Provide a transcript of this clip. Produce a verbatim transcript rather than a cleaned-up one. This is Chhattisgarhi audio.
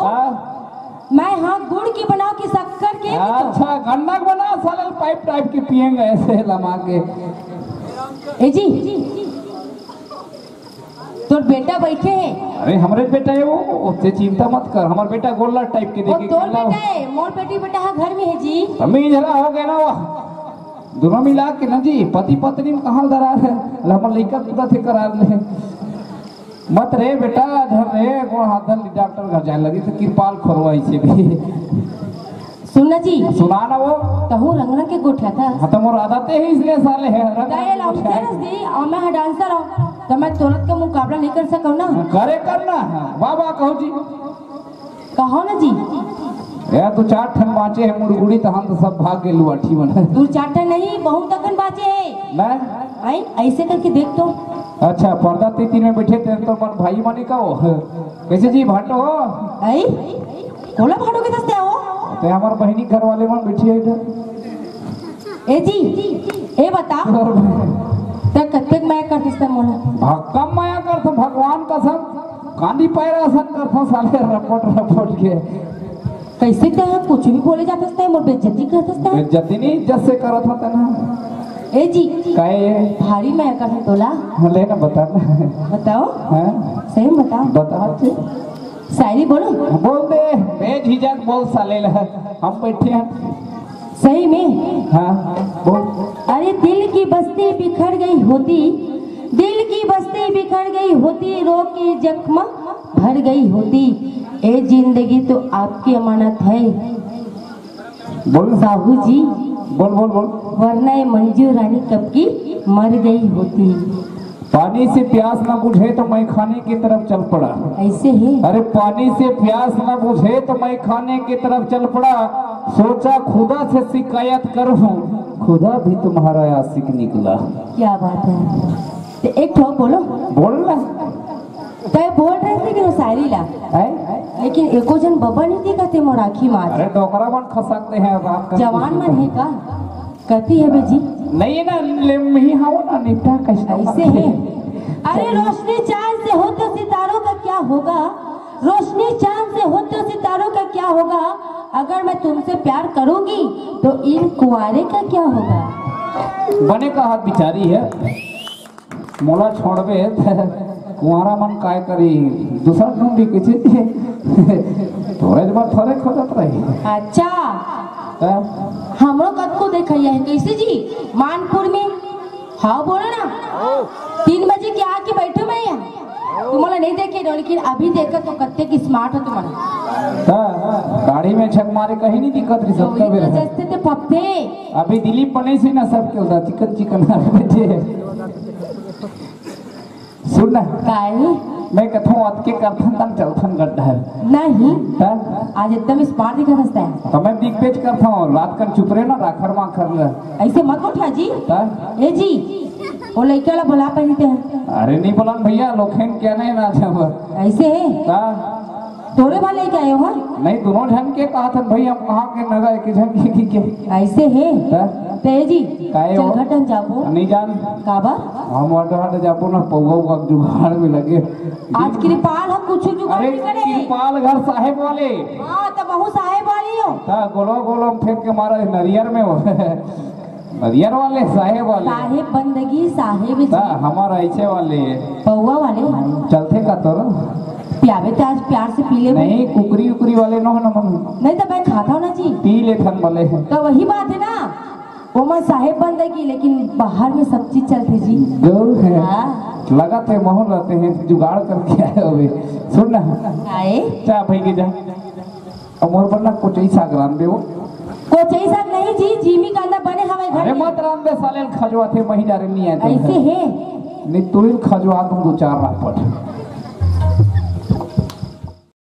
हाँ? मैं हाँ गुड़ की बनाओ कि शक्कर के की तो? अच्छा, गन्ना के बना, साले पाइप टाइप के पियेंगे ऐसे लमा के। ए जी, तोर बेटा बैठे हे। अरे, हमरे बेटा हे वो, ओते चिंता मत कर, हमर बेटा गोल्ला टाइप के वो देखे तोर गोल्ला। बेटा हे, मोर बेटी बेटा हा घर में हे जी। तमीज हरा हो गए ना वो, दोनों मिला के ना जी, पति पत्नी में कहाँ दरार हे, हमर लइका कूदा थे करार ले। मत रे बेटा, धर रे, गोड़ हाथ धर, डॉक्टर घर जाए लगी तो किरपाल खोरवाई से भी। सुन ना जी। सुना ना वो। तहू रंग रंग के गोठिया था। हाँ, तो मोर आदत हे इसलिए साले हे, रंग रंग के गोठिया। दी, और मैं हा डांसर हूँ, तो मैं तोरत का मुकाबला नहीं कर सकूँ ना। करे करना, हाँ, वाह, वाह, कहू जी। कहो ना जी। यार, तो चार ठन बाँचे हे मुड़गुड़ी, तो हम तो सब भाग गए लुआठी मन। दू चार ठन नहीं, बहुत अकन बाँचे हे। मैं? आई, ऐसे करके देख तो। अच्छा, पर्दा तीन में बैठे थे, तो मन भाई मानी का हो? कैसे जी, भाटो हो? आई? कोला भाटो के दस्ते हो? ते हमार बहिनी घर वाले मन बैठी हे इधर। ए जी, ए बता। और ते कतेक मया करथस ते मोला? भक्कम मया करथों, भगवान कसम, कांदी पैरा असन करथों साले, रपट रपट के। कैसे ते कुछ भी बोले जाथस ते, मोर बेइज्जती करथस ते? बेइज्जती नहीं, इज्जत से करत होता ना। ए जी, काहे? भारी मया करथों तोला। हाँ, ले ना, बता ना। बताओ। हाँ? सही में बताओ। बता जी। शायरी बोलो। बोल दे, बेझिझक बोल साले ला, हम बैठे हैं। सही में? हाँ, बोल। अरे, दिल की बस्ती बिखर गई होती, दिल की बस्ती बिखर गई होती, रो के जख्म भर गई होती। ए जिंदगी तो आपकी अमानत है। बोल। साहू जी। बोल, बोल, बोल। वरना ये मंजू रानी कब की मर गई होती। पानी से प्यास न बुझे तो मैखाने की तरफ चल पड़ा। ऐसे ही। अरे, पानी से प्यास न बुझे तो मैखाने की तरफ चल पड़ा। सोचा खुदा से शिकायत करूं, खुदा भी तुम्हारा आशिक निकला। क्या बात है। तो एक ठो बोलो। बोल ना। तय बोल रहे थे कि वो शायरी ला। हैं? लेकिन एको जन बबा नहीं दिखा थे मोर आँखी मार। अरे, डोकरा मन खसकते हैं रात का। जवान मन है का? कती हे बे जी? नहीं ना, ले, मही हवं ना, निपटा कैसे? ऐसे है। अरे, रोशनी चांद से हो तो सितारों का क्या होगा? रोशनी चांद से हो तो सितारों का क्या होगा? अगर मैं तुमसे प्यार करूंगी तो इन कुंवारे का क्या होगा? बने का हाथ बिचारी है। मोला छोड़बे त कुंवारा मन काय करी, दूसर ढूंढी कुछ। थोड़े बार थोड़े खोजत रही। अच्छा। त? हमरो कतको देखइया है, कैसे जी? मानपुर में। हाँ, बोलो ना। तीन बजे के आके बैठो मैं यहाँ। तुम्हारा नहीं देखे रहो, लेकिन अभी देखा तो कत्ते की स्मार्ट हो तुम्हारा। त? गाड़ी में झक मारे कहीं नहीं दिक्कत रही, सब वही तो बेरा। जस्ते ते फपते। अभी दिलीप बने से ना सब के होता, चिकन चिकन हर बजे। सुन ना। काहे? मैं कथों अतके करथन तन चलथन गड्ढा। नहीं। त? आज एकदम स्मार्ट दिखत हस तैं। त मैं दिख पेच करथों, रात कन चुप रहे ना, राखर माखर ल। ऐसे मत उठा जी। त? ए जी, वो लइका ला बुला पाही ते। अरे नहीं बुलान भैया, लोखेन क्या नहीं ना जब। ऐसे है? त? तोरे वाले क्या है वहाँ? नहीं, दोनों झन के कहा था भाई, हम कहाँ के नगा एक झन के, के, के। ऐसे है? हैं? ते जी, काहे चल हो? घटन जाबो। नहीं जान। काबर? हम अड्डा हट जाबो ना, पौवा उवा के जुगाड़ में लगे। आज कृपाल हम कुछ जुगाड़ अरे, नहीं करे। कृपाल घर साहेब वाले। हाँ, तो बहु साहेब वाली हो। ता गोलो गोलो में फेंक के मारा है नरियर में हो। नरियर वाले, साहेब वाले। साहेब बंदगी, साहेब जी। ता हमारा ऐसे वाले। पौवा वाले। चलते का तोरो? पियावे तो आज प्यार से पी ले। नहीं, कुकरी उकरी वाले नो ना मन। नहीं तो मैं खाता हूँ ना जी। पी ले थन वाले। तो वही बात है ना, वो मैं साहेब बंदगी, लेकिन बाहर में सब चीज चलते जी। गौ है। हाँ। लगा थे मोहन रहते हैं, जुगाड़ करके आए हुए। सुन ना। आए। चाह भाई के जा। अब मोर बर ना कोचई साग रांधबे वो। कोचई साग नहीं जी, जीमी कांदा बने हवे घर अरे में। मत रांधबे साले, खजवा थे मही डारे नहीं आए तो। ऐसे है। नहीं तो ही खजवा दूं दो चार रापट।